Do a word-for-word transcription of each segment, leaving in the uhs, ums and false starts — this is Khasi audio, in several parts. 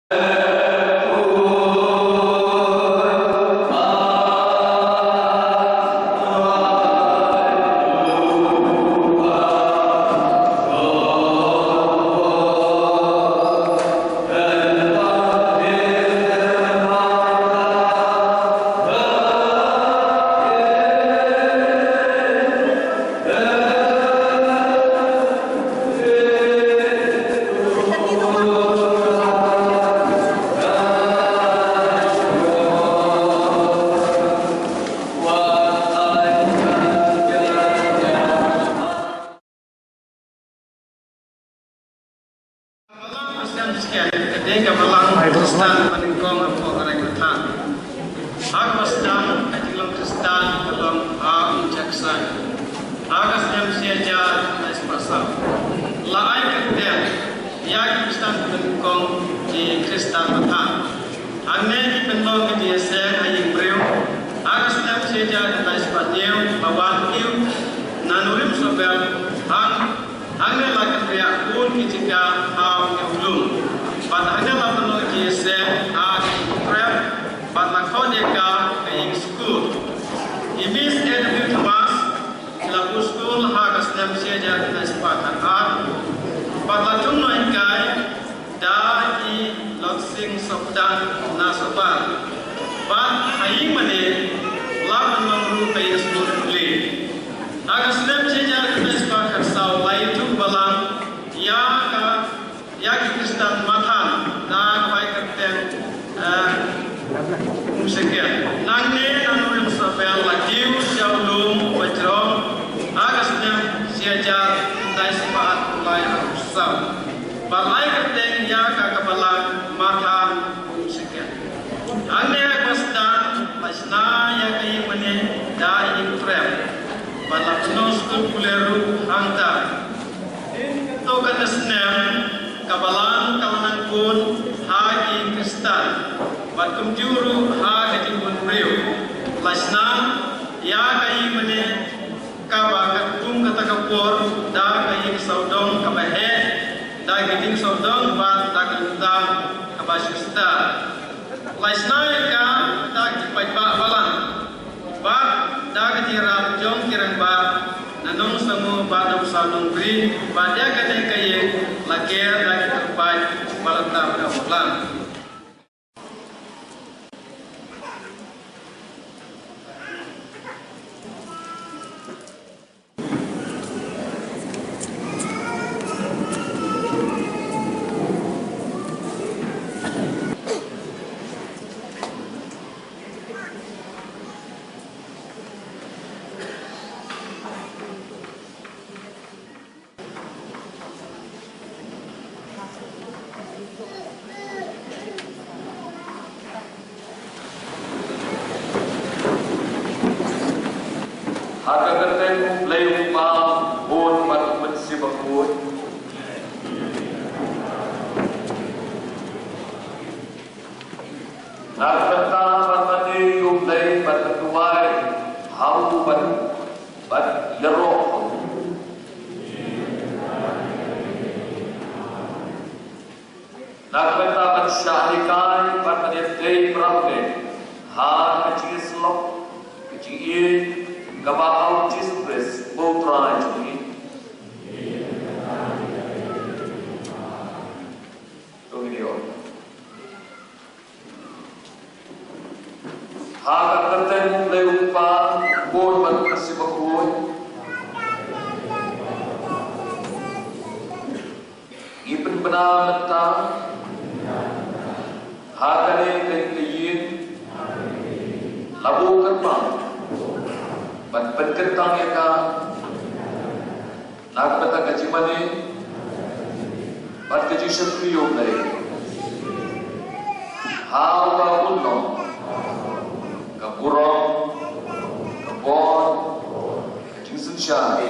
Ka balang ba sdang shisien ka dei ka balang ba sdang ba nyngkong hapoh ka ri Kynthah. Ha kaba sdang ka jinglong Khristan ka long ha Umjaksain ha ka snem shi hajar khyndai spah saw. La ai kyrteng ïa ki Khristan ba nyngkong ki Khristan Mathan. Hangne ki pynlong ki jingïaseng ha ïing briew ha ka snem shi hajar khyndai spah hynñiew, la wan kiew na Nongrim Sohbel. Hang, hangne la kynriah bun ki jaka ha u lum, bad hangne la pynlong ki jingïaseng ha ki ïing trep, bad la khot ïa ka ka ïing skul. I Miss A W Thomas, ki la buh skul ha ka snem shi hajar khyndai spah khatar, bad la thung nonghikai da i Lotsing Sopdang na Sohbar. Bad ha ïing mane la pynlong ruh ka ïing skul pule. Ha ka snem shi hajar khyndai spah khatsaw la ïathuh balang ïa ka, ïa ki Khristan Mathan da kaba ai kyrteng, eh, Umshaken. Nangne na Nongrim Sohbel la kiew sha u lum ba jrong ha ka snem shi hajar khyndai spah arphew lai arphew saw. Bad la ai kyrteng ïa ka ka balang Mathan Umshaken. Hangne ha kaba sdang la shna ïa ka ïing mane da i ïing trep, bad la pynlong skul pule ruh hangta. Dien katto katne snem ka balang ka la nang bun ha ki Khristan, bad kumjuh ruh ha ka jingbun briew. La shna ïa ka ïing mane kaba katkum kata ka por da ka ïing sawdong kaba heh, da ki dieng sawdong bad da ka lyntang kaba shu star. La shna ïa ka da ki paidbah balang bad da ka jingïarap jong ki rangbah na Nongsamo bad Nongsaw Nongbri, bad ïa kane ka ïing la ker da ki tyrpait ba la tap da u balang. Ha ka kyrteng U Blei U Kpa, U Khun bad U Mynsiem Bakhuid. Na ka bynta ban mane ïa U Blei bad ban duwai ha u bad, bad ïaroh ha u. Na ka bynta ban shah hikai bad ban ïadei para bangeit ha ka jingïasyllok, ka jingïeit kaba ha U Jisu Khrist U Trai jong ngi. To ngin ïa Ha ka kyrteng U Blei U Kpa, U Khun bad U Mynsiem Bakhuid. Ngi pynbna mynta ha kane ka ïing la buh kyrpang ban pynkyntang ïa ka na ka bynta ka jingmane bad ka jingshakri ïa U Blei. Ha uta u nong ka burom, ka bor, ka jingsynshar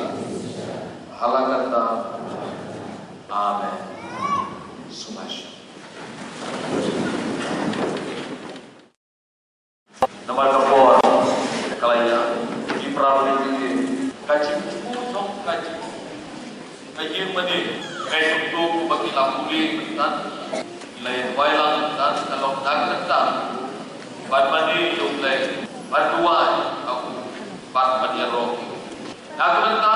ha la katta. Amen. Sngewbha. Namar ka por ka la ïaid, ki para bangeit, ka jingkyrkhu jong ka jing, ka ïing mane, ka jingkyrkhu ba ki la pule mynta, la ïa wai lang. Nga ka bynta ban mane ïa U Blei, ban duwai ha u, bad ban ïaroh ïa u. Nga ka bynta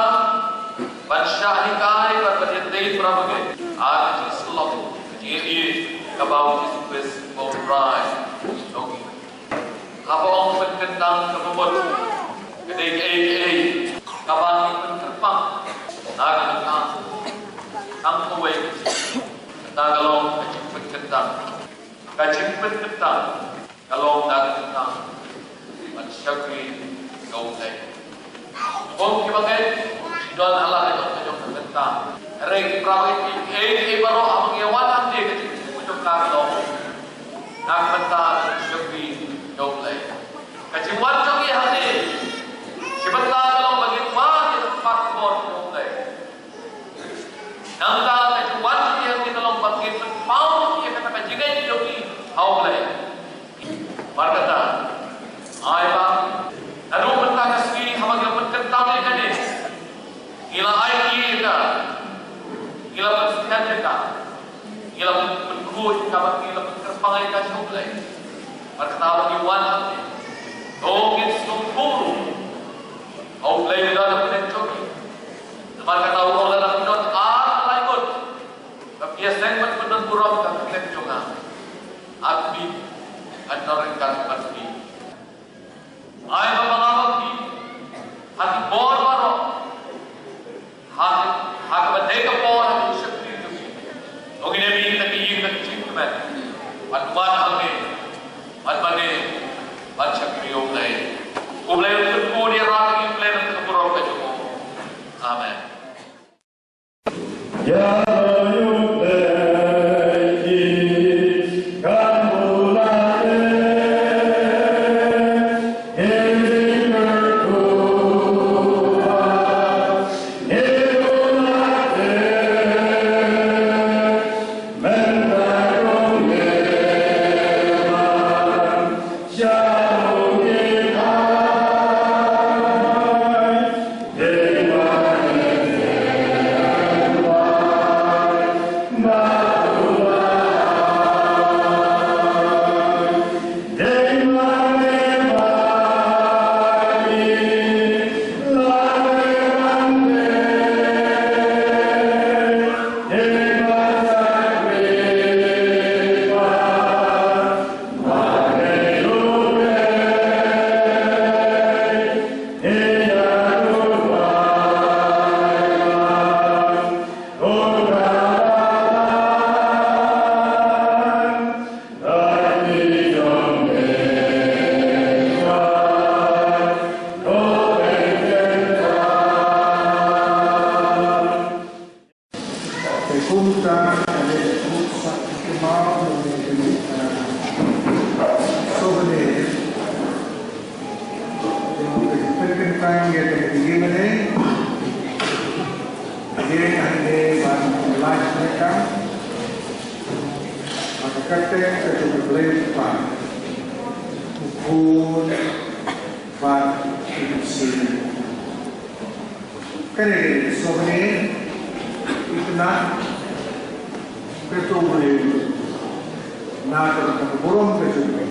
ban shah hikai bad ban ïadei para bangeit ha ka jingsyllok, ka jingïeit kaba U Jisu Khrist u trai jong ngi. Haba ong pynkyntang kaba mut, ka dei kaei kaei kaba ngi pynkyrpang, nga ka bynta tang kawei, kata ka long ka jingpynkyntang. Ka jingpynkyntang ka long na ka bynta ban shakri ïa U Blei. Kum ki bangeit, ki don ha la ka jong ka jong ka bynta. Hynrei ki para bangeit, kiei kiei baroh haba ngi wan hangne, ka jingkyrkhu jong ka ka long na ka bynta ban shakri ïa U Blei. Ka jingwan jong ngi hangne, shi bynta ka long ba ngin wan ïa ka kyrpad ka bor jong U Blei. Nangta ka jingwan jong ngi hangne ka long ba ngin pynpaw ïa kata ka jingngeit jong ngi ha U Blei. Bad kata, ai ba naduh mynta ka sngi haba ngi la pynkyntang ïa kane, ngi la ai ïa ka, ngi la pynskhem ïa ka, ngi la pynkhuid ïa ka bad ngi la pynkyrpang ïa ka sha U Blei. Bad kata ba ngi wan hangne, to ngin sngewthuh ruh ba U Blei u don ha pdeng jong ngi. Namar kata u ong, lada phi don ar ne lai ngut, ba phi ïaseng bad phi don burom ha ka kyrteng jong nga, nga, phi, ngan don ryngkat bad phi. Ai ba ma nga bad phi ha ki bor baroh, ha, ha kaba dei ka bor ha ka jingshakri jong ngi. To ngin ïa mih na ka ïing na ka jingkmen, ban wan hangne, ban mane, ban shakri ïa U Blei. U Blei un kyrkhu, un ïarap ïa ngi, U Blei, na ka burom ka jong u. Amen. Te kumta, ane, kumta, kumta, souvenir. Te kumta, kumta, ane, ane, ban lait ne ka. Ane kata ka jong U Blei Kpa, U Khun, bad U Mynsiem. Kane ka dei ka souvenir, itynnad, ka jong U Blei, na ka bynta ka burom ka jong U Blei.